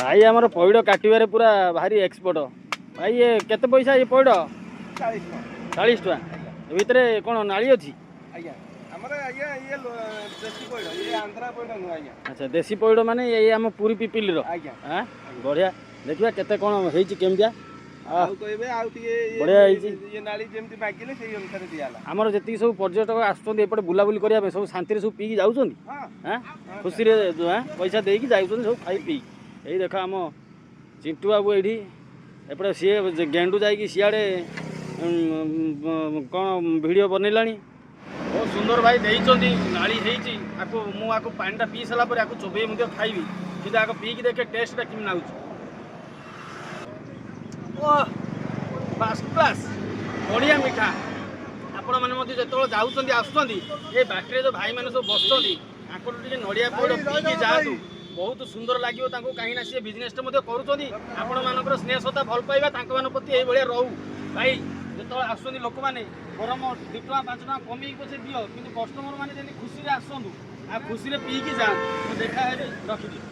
ଭାଇ ଆମର ପଇଡ଼ କାଟିବାରେ ପୁରା ଭାରି ଏକ୍ସପର୍ଟ। ଭାଇ, ଇଏ କେତେ ପଇସା ଇଏ ପଇଡ଼? 40 ଟଙ୍କା। 40 ଟଙ୍କା। ଏ ଭିତରେ କ'ଣ ନାଳି ଅଛି? ଆଜ୍ଞା, ଆମର ଆଜ୍ଞା ଇଏ ଦେଶୀ ପଇଡ଼, ଇଏ ଆନ୍ଧ୍ରା ପଇଡ଼ ନୁହଁ ଆଜ୍ଞା। ଆଚ୍ଛା, ଦେଶୀ ପଇଡ଼ ମାନେ ଏଇ ଆମ ପୁରୀ ପିପିଲିର? ଆଜ୍ଞା। ଆଁ, ବଢ଼ିଆ। ଦେଖିବା କେତେ କ'ଣ ହେଇଛି, କେମିତିଆ। ଆଉ କହିବେ ଆଉ ଟିକେ ବଢ଼ିଆ ହେଇଛି। ଇଏ ନାଳି ଯେମିତି ମାଗିଲେ, ସେଇ ଅନୁସାରେ ଦିଆହେଲା। ଆମର ଯେତିକି ସବୁ ପର୍ଯ୍ୟଟକ ଆସୁଛନ୍ତି ଏପଟେ ବୁଲାବୁଲି କରିବା ପାଇଁ, ସବୁ ଶାନ୍ତିରେ ସବୁ ପିଇକି ଯାଉଛନ୍ତି? ହଁ। ଆଁ, ଖୁସିରେ ଆଁ, ପଇସା ଦେଇକି ଯାଉଛନ୍ତି ସବୁ ଖାଇ ପିଇ। ଏଇ ଦେଖ, ଆମ ଚିଣ୍ଟୁ ବାବୁ ଏଇଠି ଏପଟେ ସିଏ ଗେଣ୍ଡୁ ଯାଇକି ସିଆଡ଼େ କ'ଣ ଭିଡ଼ିଓ ବନେଇଲାଣି। ବହୁତ ସୁନ୍ଦର ଭାଇ ଦେଇଛନ୍ତି, ନାଳି ହେଇଛି। ଆକୁ ମୁଁ ଆକୁ ପାଣିଟା ପିଇ ସାରିଲା ପରେ ଆକୁ ଚୋବେଇ ମଧ୍ୟ ଖାଇବି, କିନ୍ତୁ ଆଗ ପିଇକି ଦେଖେ ଟେଷ୍ଟଟା କେମିତି ଲାଗୁଛି। ଓଃ, ଫାଷ୍ଟ କ୍ଲାସ୍, ବଢ଼ିଆ ମିଠା। ଆପଣମାନେ ମଧ୍ୟ ଯେତେବେଳେ ଯାଉଛନ୍ତି ଆସୁଛନ୍ତି, ଏ ବାଟରେ ଯେଉଁ ଭାଇମାନେ ସବୁ ବସୁଛନ୍ତି, ତାଙ୍କଠୁ ଟିକେ ନଡ଼ିଆ ପଇଡ଼ ପିଇକି ଯାଆନ୍ତୁ। ବହୁତ ସୁନ୍ଦର ଲାଗିବ ତାଙ୍କୁ, କାହିଁକିନା ସିଏ ବିଜନେସଟା ମଧ୍ୟ କରୁଛନ୍ତି। ଆପଣମାନଙ୍କର ସ୍ନେହ ଶ୍ରଦ୍ଧା ଭଲ ପାଇବା ତାଙ୍କମାନଙ୍କ ପ୍ରତି ଏଇଭଳିଆ ରହୁ। ଭାଇ, ଯେତେବେଳେ ଆସୁଛନ୍ତି ଲୋକମାନେ, ଗରମ 2 ଟଙ୍କା 5 ଟଙ୍କା କମେଇକି ପଛେ ଦିଅ, କିନ୍ତୁ କଷ୍ଟମର ମାନେ ଯେମିତି ଖୁସିରେ ଆସନ୍ତୁ ଆଉ ଖୁସିରେ ପିଇକି ଯାଆନ୍ତୁ। ମୁଁ ଦେଖା ହେବି, ରଖିଦିଅ।